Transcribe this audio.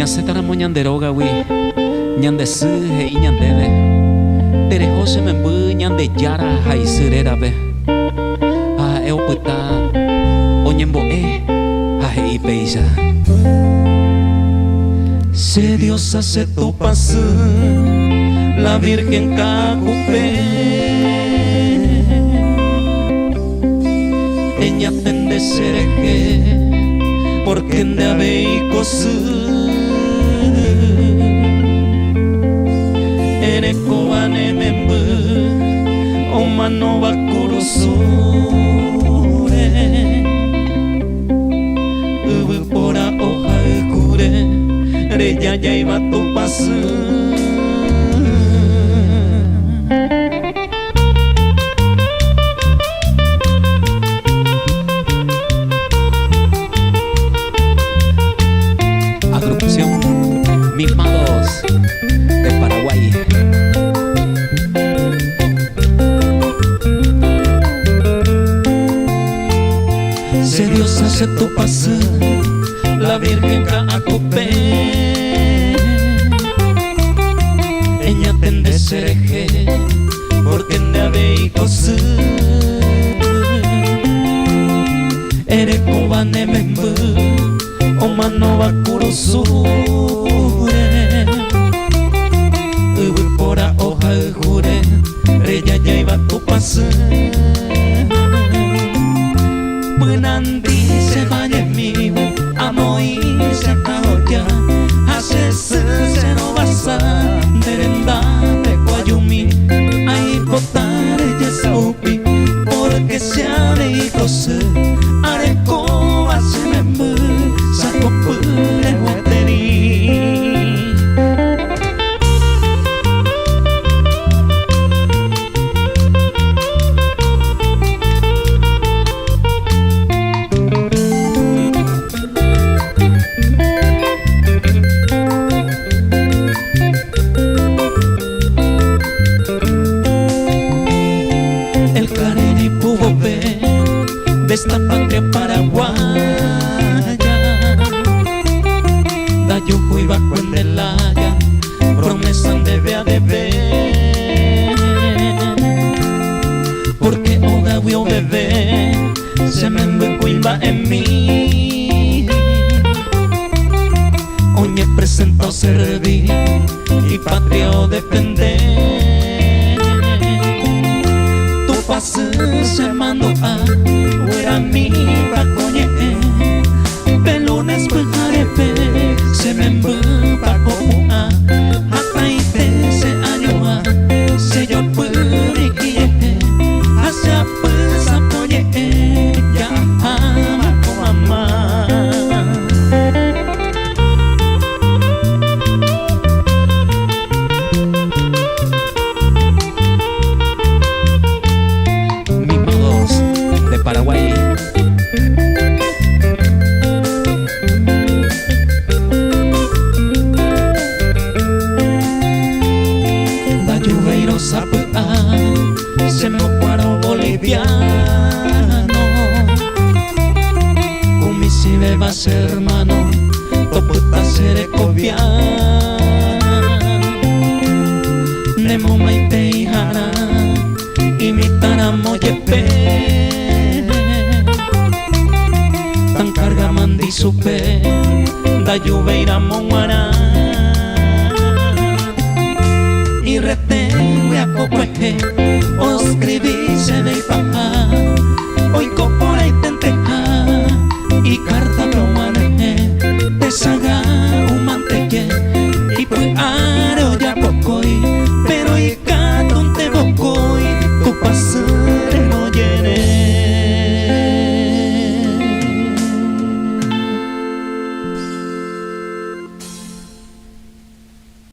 Ñasẽtaramo ñande rógagui, ñande sy he'i ñandéve, Tereho che memby Ñandejára ha isy rérape. Ha ha'e opyta oñembo'e ha he'i péicha. Che Diosa che Tupãsy, la Virgen Ka'akupe. Eñatende che rehe, porque nde avei ko sy. Erekóva ne memby omanóva kurusúre. Yvypóra ohayhúre rejajáiva Tupãsy. Agrupación Mimados de Paraguay. Che Diosa, che Tupãsy, la Virgen Ka'akupe. Eñatende cherehe, porque nde avei ko sy. Erekóva ne memby, omanóva kurusúre. Yvypóra ohayhúre, rejajáiva Tupãsy. Pynandi che vallemivo amoĩ che akãroja ha che sy che rovasa nde rendápe kuajumi aipota rejesaupi porque che avei ko sy arekóva che memby chakopýre gueteri. El clarín y pubope de esta patria paraguaya Dayuju iba cuendelaya promesa debe a deber Porque ógagui oveve che memby kuimba'emi Oñepresenta oservi ipatria odefende Tupãsy che mandu'a gueramíva ko ñe'ẽ Pe lunes pyharepe che membýpa ko pu'ã Hatãite che añoa che jopýri ijehe Ha che apysa poñe'ẽ jaháma ko mama. Mimados de Paraguay. Ndajuvéirõ sapy'a che mbokuárõ boliviano Umi chivéva che hermano topyta che rekovia Nemomaitei ha'arã Imitãramo jepe Tankarga mandi chupe ndajuvéiramo g̃uarã Irretégui akokuehe oskrivi chéve ipaha.